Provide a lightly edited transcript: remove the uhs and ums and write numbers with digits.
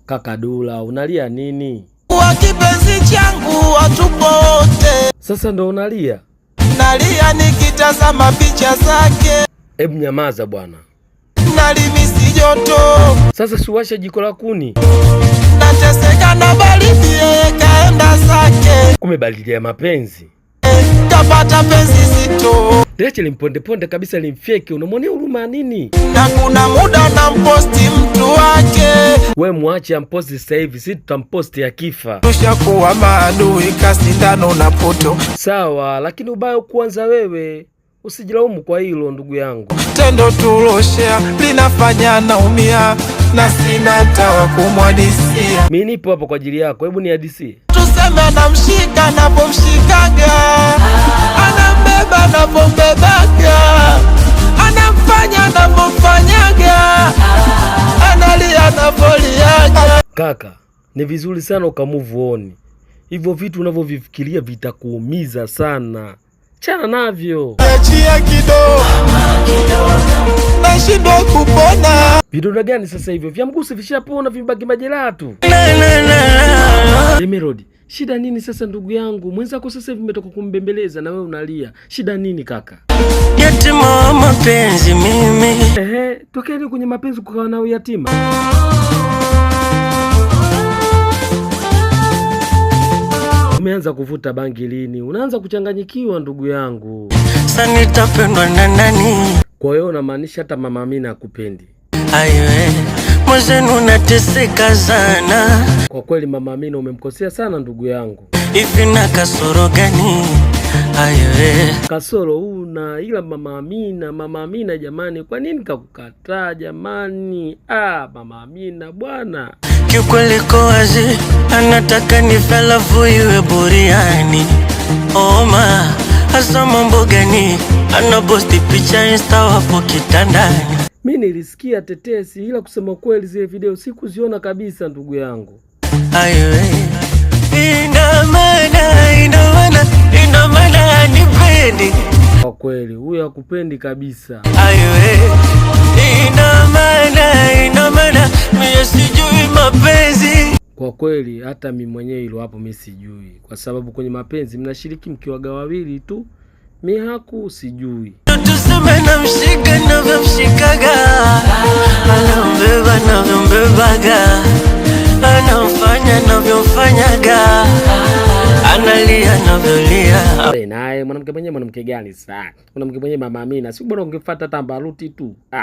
Kaka Dula, unalia nini? Wa kipenzi changu watupo wote. Sasa ndo unalia? Nalia nikitazama picha zake. Hebu nyamaza bwana. Nalimisi joto. Sasa siwashe jiko la kuni. Nateseka na baridi, yeye kaenda zake. Kumbe baridi ya mapenzi. Kapata penzi zito. Liache limpondeponde kabisa limfyeke, unamwonea huruma nini? Na kuna muda namposti mtu wake. We mwache amposti sasa hivi, si tutamposti akifa. Tushakuwa maadui kasindano na poto. Sawa, lakini ubaya kuanza wewe, usijilaumu kwa hilo ndugu yangu. Tendo tuloshea linafanya naumia na sina tawa kumwadisia. Mi nipo hapa kwa ajili yako, hebu nihadisie. Tuseme anamshika napomshikaga, anambeba napombebaga, anamfanya napomfanyaga, analia napoliaga. Kaka, ni vizuri sana ukamove on. Hivyo vitu unavyovifikiria vitakuumiza sana, chana navyo. Achia kidogo, nashindwa kupona. Vidonda gani sasa hivyo vya mgusi vishapona, vimebaki majeraha tu. Emerald, shida nini sasa ndugu yangu? Mwenzako sasa hivi umetoka kumbembeleza na wewe unalia. Shida nini kaka? Yatima wa mapenzi mimi. Ehe, tokeni kwenye mapenzi kukawa na uyatima. Umeanza kuvuta bangi lini? Unaanza kuchanganyikiwa ndugu yangu. Sasa nitapendwa na nani? Kwa hiyo unamaanisha hata mama Amina hakupendi? Aiwe, mwenzenu nateseka sana. Kwa kweli mama Amina umemkosea sana ndugu yangu. Hivi na kasoro gani? Aiwe, Kasoro una ila mama Amina, mama Amina jamani, kwa nini kakukataa jamani? Ah, mama Amina bwana. Kiukweli ko wazi, anataka nife alafu iwe buriani. Oma, hasa mambo gani? Anaposti picha Insta wapo kitandani. Mi nilisikia tetesi, ila kusema kweli zile video sikuziona kabisa ndugu yangu. Aiwe, ina maana, ina maana, ina maana hanipendi. Kwa kweli huyo hakupendi kabisa. Aiwe, ina maana, ina maana, mie sijui mapenzi. Kwa kweli hata mi mwenyewe hilo hapo mi sijui, kwa sababu kwenye mapenzi mnashiriki mkiwaga wawili tu, mi haku sijui. Tuseme namshika navyomshikaga, anambeba navyombebaga, anamfanya navyomfanyaga, analia navyolia. Naye mwanamke mwenyewe mwanamke gani sasa? Mwanamke mwenyewe mama Amina, si bora ungefuata hata Mbaruti tu. Ah.